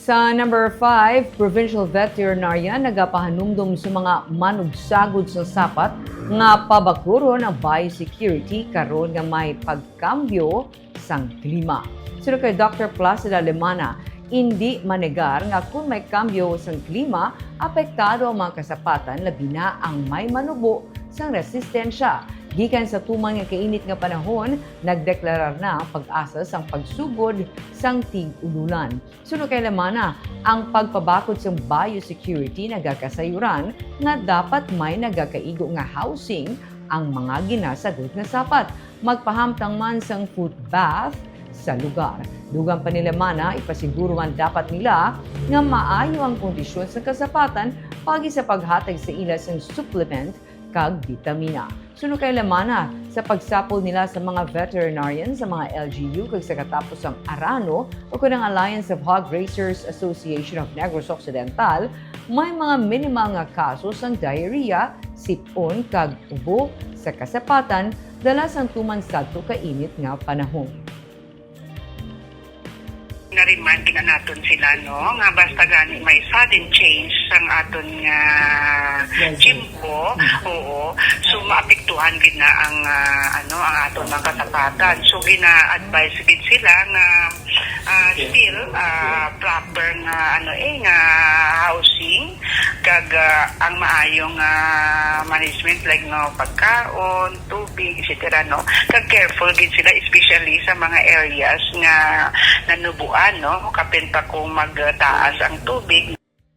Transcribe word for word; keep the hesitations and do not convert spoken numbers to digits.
Sa number five, provincial veterinarian nagapahanumdom sa mga manugsagod sa sapat nga pabakuron ang biosecurity karon nga may pagkambyo sang klima. Suno kay Doctor Placida Lemana, hindi manegar nga kung may kambyo sang klima, apektado ang mga kasapatan, labi na ang may manubo sang resistensya. Gikan sa tuman nga kainit nga panahon, nagdeklarar na ang PAGASA sang pagsugod sang tig-ululan. Suno kay Lemana, ang pagpabakod sang biosecurity nagakasayuran nga dapat may nagakaigo nga housing ang mga ginasagod nga sapat, magpahamtang man sang foot bath sa lugar. Dugang pa ni Lemana, ipasiguro man dapat nila nga maayo ang kondisyon sa kasapatan pagi sa paghatag sa ila sang supplement kag bitamina. Suno kay Lemana, sa pagsapol nila sa mga veterinarian sa mga L G U kag sa katapos sang ARANO o kon ang Alliance of Hog Raisers Association of Negros Occidental, may mga minimal nga kaso sang diarrhea, sip-on kag ubo sa kasapatan dala sang tuman sadto ka init nga panahon. Na-remind gid na naton sila, no, nga basta gani may sudden change sang aton nga gimpo, oo, so maapektuhan gid na ang, ah, ano, ang aton mga kasapatan. So gina-advise gid sila nga, ah, still, ah, proper nga, ano, eh, nga housing, kag, ah, ang maayong, ah, management, like, no, pagkaon, tubig, et cetera, no? Kag careful gid sila, especially sa mga areas nga nanubuan, no? Kapin pa kung magtaas ang tubig.